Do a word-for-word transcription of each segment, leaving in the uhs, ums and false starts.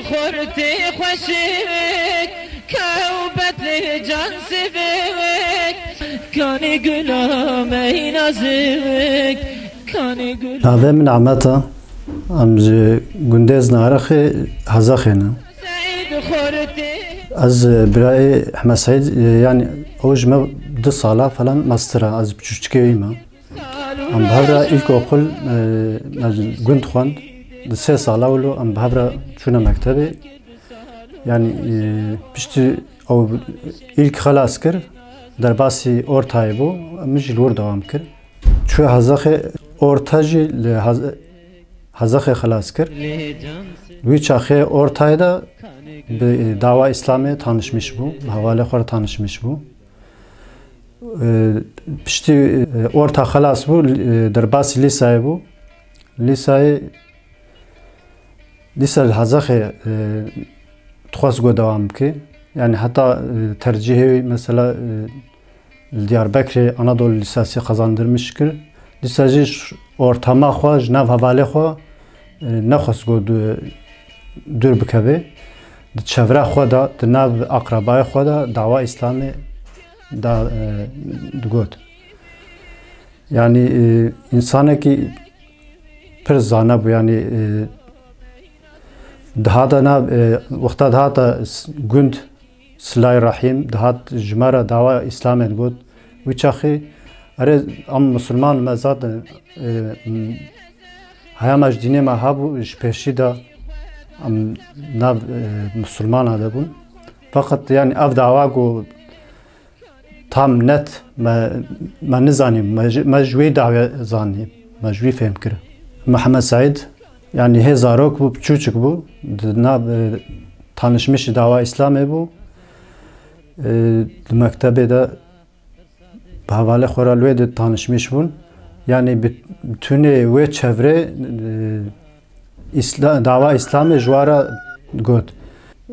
Xortê xweşik, kewbetê can sivik, kanê gula meyna zivik, kanê gula. Navê min Ahmet e. Em ji gundê Znarixê, Hezaxê ne. Seîd Xortê. Ez, e, birayê Ehmed Seîd, e, yani ew ji me du sala falan mestir e, ez piçûçikê wî me. Em bi hev re îlkokul, e, me gund xwend. Di sê sala wilo em bi hev re çûne mektebê. Yani, e, piştî ew îlk xelas kir, derbasî ortayê bû, min jî li wir dewam kir. Çûye Hezaxê, orta jî li Hez-, Hezaxê xelas kir. Wî çaxê ortayê de bi dawa Îslamê tanişmiş bû, bi hevalê xwe re tanişmiş bû. E, piştî, e, orta xelas bû, e, derbasî lîsayê bû. Lîsayê, lîsa li Hezaxê, e, dixwest ku dewam bike. Yani heta, e, tercihê wî mesela, e, li Diyarbekirê Anadolu Lisesi qazandırmış kir. Lîsa jî ş-, ortama xwe ji nav hevalê xwe, e, nexwest ku du-, dûr bikeve. Di çevra xwe de, di nav akrabayê xwe de dawa Îslamê da, e, digot. Yani, e, insanekî pir zane bû, yani, e, dihata nav, e, wexta dihata s-, gund Silay Rahîm, dihat ji me re dawa Îslamê digot. Wî çaxî, erê, em misilman me zaten, e, m-, heya me ji dînê me hebû, ji pêşî de em nav, e, misilmana de bûn. Feqet, yani, ev dawa ku tam net me, me nizanî, me ji, me ji wî dawê zanî, me ji wî fêm kir. Mihemed Seîd, yani hê zarok bû, piçûçik bû, di nav, e, tanişmişî dawa Îslamê bû. E, di mektebê de bi hevalê xwe re li wê de tanişmiş bûn. Yani bi-, bütünê wê çevrê, e, Îsla-, dawa Îslamê ji wa re got.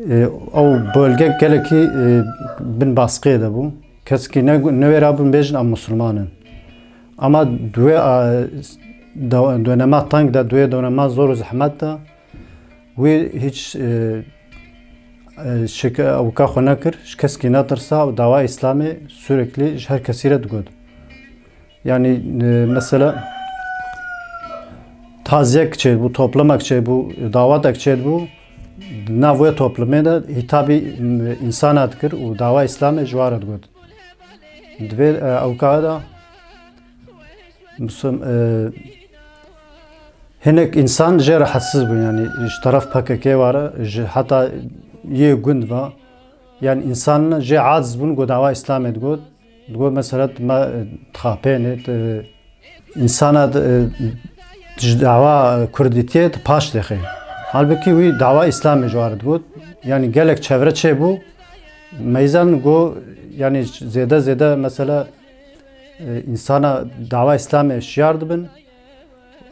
E, ew bölge gelekî, e, bin baskiyê de bû. Kesekî ne, newêra bûn bêjin em musulman in. Ama di wê, a, da-, dönema teng de, di wê dönema zor û zehmet de wî hiç, e, e, şike-, ewka xwe nekir, ji kesekî netirsa û dawa Îslamê sürekli ji her kesî re digot. Yani, e, mesela, taziyek çêbû, toplumek çêbû, dawetek çêbû, di nav wê toplumê de hîtabî, e, însana dikir û dawa Îslamê ji wan re digot. Di vê, e, ewka de, Musul-, e, hinek însan jê rehetsiz bûn, yani ji teref P K K wa re, ji heta yê gund ve, yani însan jê aciz bûn, got dawa Îslamê digot. Digot, mesela, me, e, dixapêne, e, însana, e, ji dawa kurdîtiyê di paş dixê. Halbukî wî dawa Îslamê ji wan re digot. Yani gelek çevre çêbû. Meyzan go, yani zêde zêde, mesela, e, însana dawa Îslamê şiyar dibin.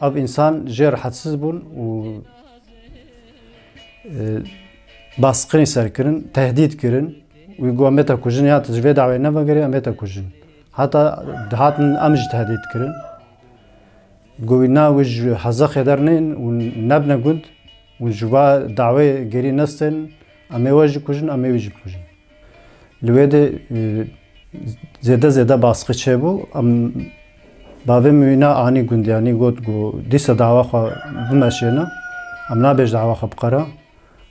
Ev însan jê rehetsiz bûn û, e, baskirî ser kirin, tehdît kirin. Wî got, em ê te kujin, ya tu ji vê dawê nevegerî, em ê te kujin. Heta dihatin em jî tehdît kirin. Got, wî na, wî ji Hezaxê dernên û nebne gund û ji va dawê gerî nestên, em ê we jî kujin, em ê wî jî bikujin. Li wê de, e, zêde zêde baskî çêbû. Em bavê min wî na anî gund, yanî got ku dîsa dawa xwe bimeşêne. Em nabê ji dawa xwe biqere.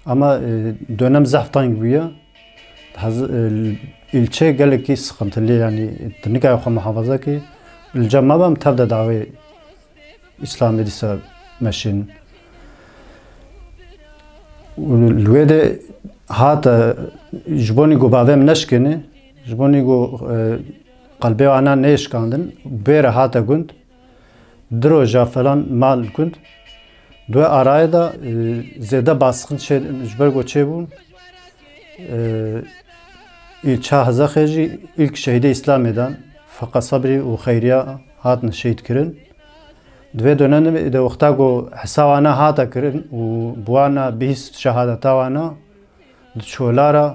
Ama, e, dönem zehf teng bûye. Hez-, e, îlçe gelekî sıkıntılı, yanî tu nikayê xwe muhafaza kî. Li cem me be em tev de dawê Îslamê dîsa meşîn. Û li wê de hate, ji bonî ku bavê min neşkêne, ji bonî ku, e, qelbê wana neyê şikandin, bêre hate gund, di roja falan mal gund, di wê arayê de, e, zêde basqin çê, ji ber ku çêbûn, e, îlça Hezexê jî îlk şehîdê Îslamê dan, Feqa Sebrî û Xeyriya hatin şehîd kirin. Di vê dönemê de wexta ku hesa wana hate kirin û bi wana bihîst şehadeta wana di çola re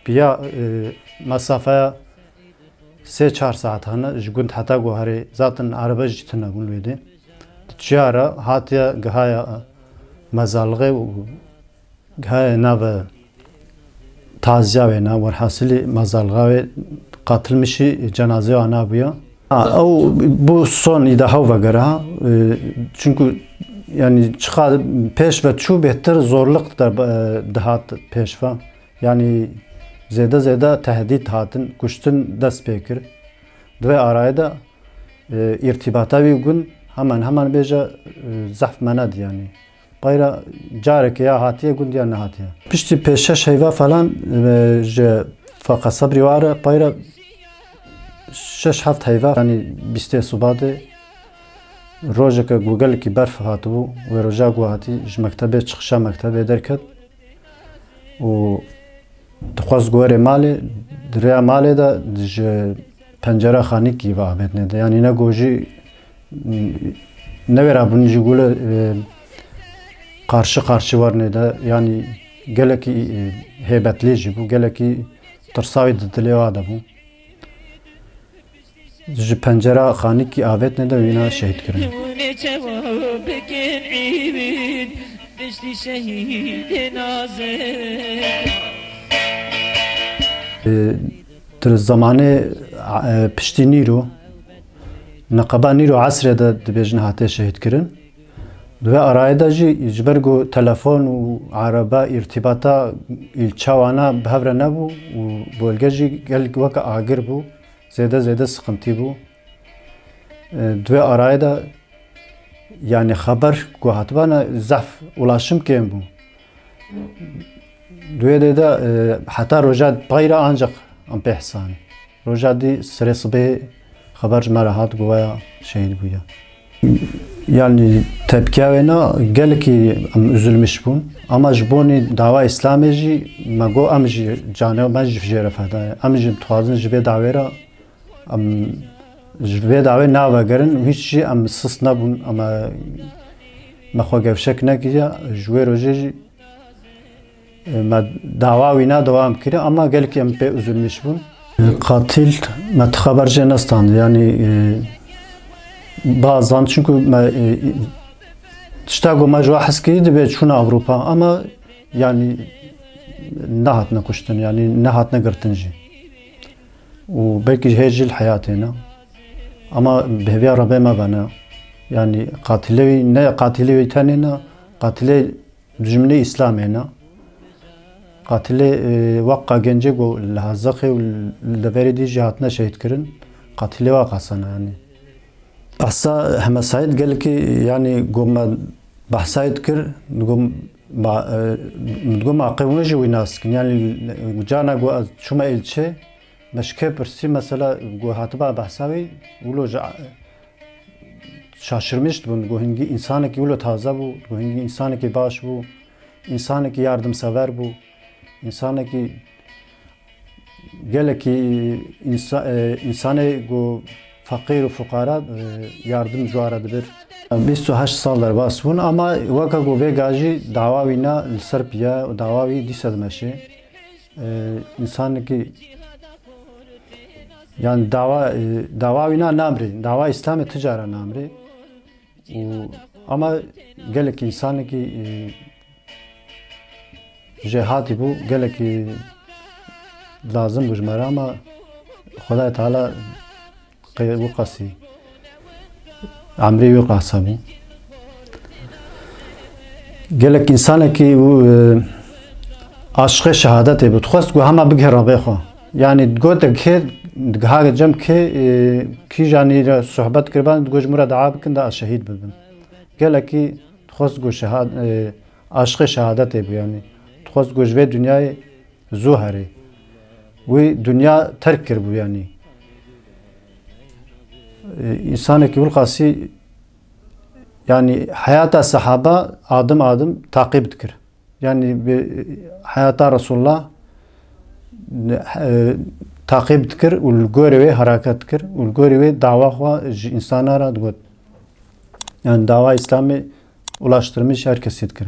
piya, e, mesafeya sê çar saet hene ji gund heta ku herê zaten erebe jî tune bûn wê dê. Di çiya re hatiye gihaya mezalixê û He, nave taziya wê ne, werhasilî mazalga wê qatilmişî cenazê wana bûya. Ha, ew bû son îda hew vegere ha. E, çunku, yanî, çiqa pêş ve çû bêhtir zorliq de, e, dihat pêş ve. Yanî zêde zêde tehdît hatin, kuştin dest pê kir. Di vê arayê de, e, îrtîbata wî gund hemen hemen bêje, e, zehf mened yanî. Peyra careke ya hatiye gund ya nehatiye. Piştî pêş şeş heyva falan, e, ji Faqa Sebrî ware, peyra şeş heft heyva, yanî bîstê Subatê, rojeke ku gelekî berf hatibû, wê roja ku hatî ji mektebê, çixişa mektebê derket û dixwest ku were malê, di rêya malê de ji pencera xanîkî ve avêtine de. Yanî ne ku jî, ne wêra bûn jî gule, e, qarşî qarşî werne de. Yanî gelekî, e, hêbetlî jî bû, gelekî tirsa wî di dilê wa de bû. Ji pencera xanîkî avêtine de wîna şehîd kirin. Ê, di zemanê, e, piştî nîro, neqeba nîro esrê de dibêjin hate şehîd kirin. Di vê arayê de jî ji ber ku telefon û erebe, îrtîbata îlçe wana bi hev re nebû û bölge jî gelek weke agir bû, zêde zêde siqintî bû. E, di vê arayê de, yanî, xeber ku hatibana zehf ulaşim kêm bû. Di wê dê de, e, heta roja peyra ancak em pê hisan. Roja dî serê sibê xeber ji me re hat ku waya şehîd bûye. Yanî tepkiya wê na gelekî em üzülmüş bûn. Ama ji bonî dawa Îslamê jî me got em jî canê me jî jê re feda ye. Em jî dixwazin ji vê dawê re em ji vê dawê navegerin û hîç jî em sist nebûn, em, me xwe gevşek nekiriye. Ji wê rojê jî, e, me dawa wîna dewam kiriye, ama gelkî em pê üzülmüş bûn. Qatil me ti xeber jê nestand, yanî, e, bazan, çunku me, e, tişta ku me ji we hez kirî dibe çûna Ewropa, ama yanî nehatine kuştin, yanî nehatine girtin jî. Û belkî ji hê jî li heyatê ne. Ama bi hêviya Rebê me ve ne. Yanî qatilê wî, ne qatilê wî tenê ne, qatilê dijminê Îslamê ne. Qatilê, e, weqa gencê ku li Hezexê û li verê dî jî hatine şehîd kirin, qatilê weqa sene yanî. Behsa Heme Saîd gelekî, yanî, ku me behsa wî dikir, digo ma, e, digo ma qey hûn jî wî nas dikin. Yanî, carna ku ez çûme îlçê, me ji kê pirsî, mesela, ku hatiba behsa wî, wilo ji, şaşirmiş dibûn, digo hingî însanekî wilo taze bû, digo hingî însanekî baş bû, însanekî yardimsever bû, însanekî Gelekî însa-, e, însanê ku feqîr û fuqara, e, yardim ji wan re dibir. Bîst û heşt sal derbas bûn, ama weke ku vêga jî dawa wî ne li ser piye û dawa wî dîse dimeşe. E, însanekî, yani dawa, e, dawa wî na namrê, dawa Îslamê ti cara namrê. Û ama gelekî însanekî, e, jêhatî bû, gelekî lazim bû ji me re, ama Xwedayê Teala qey wî qasî, emrê wî qasa bû. Gelek însanekî û, e, aşiqê şehadetê bû. Dixwest ku hema bigihê Rebê xwe. Yani digot kê, digiha cem kê, e, kîjanî re sohbet kiriban, digot ji min re dua bikin, da şehîd bibim. Gelekî dixwest ku şehad-, e, aşiqê şehadetê bû yani. Dixwest ku ji vê dinyayê zû herê. Wî dinya terk kiribû yani. E, însanekî wilqasî yani heyata sehaba adim adim taqîb dikir. Yani bi heyata Resulullah, e, taqîb dikir û li gorî wê hereket dikir û li gorî wê dawa xwe ji însana re digot. Yani dawa Îslamê ulaştırmış herkesî dikir.